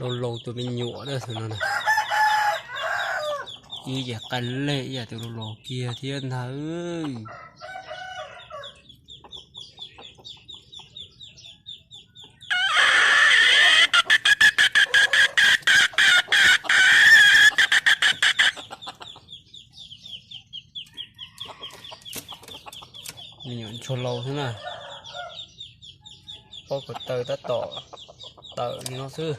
Laus laus tus me nyuam na, ib yam qaij lej ib yam tus laus laus kiag thiab ntag. Me nyuam ntsuag laus xwb na, pob kws taw tab tom tawm li no xwb.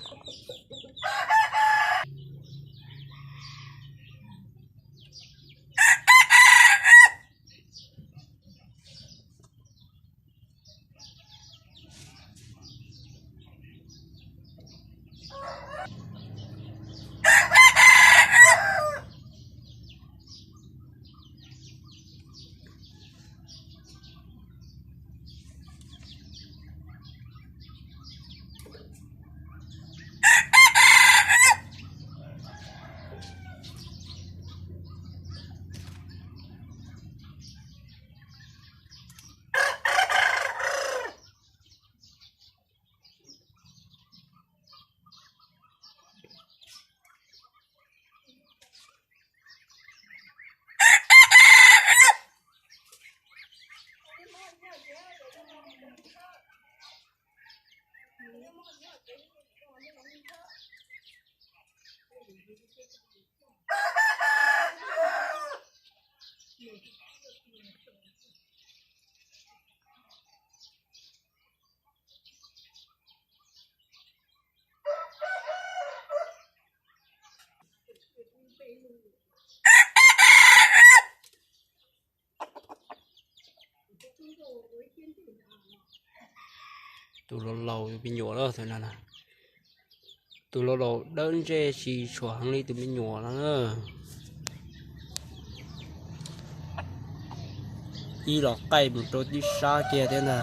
Tus laus laus tus me nyuam lawm, tus laus laus dawb ntsej tsis tshua heev li tus me nyuam no na. Ib los qaij mus rau tib sab kiag thiab ntag.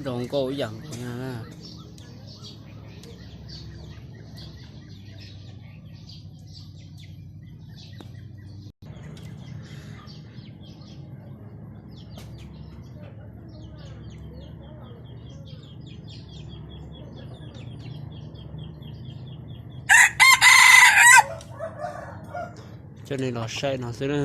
Zoo nkauj ib yam nkaus na. Coj nej los saib no xwb na.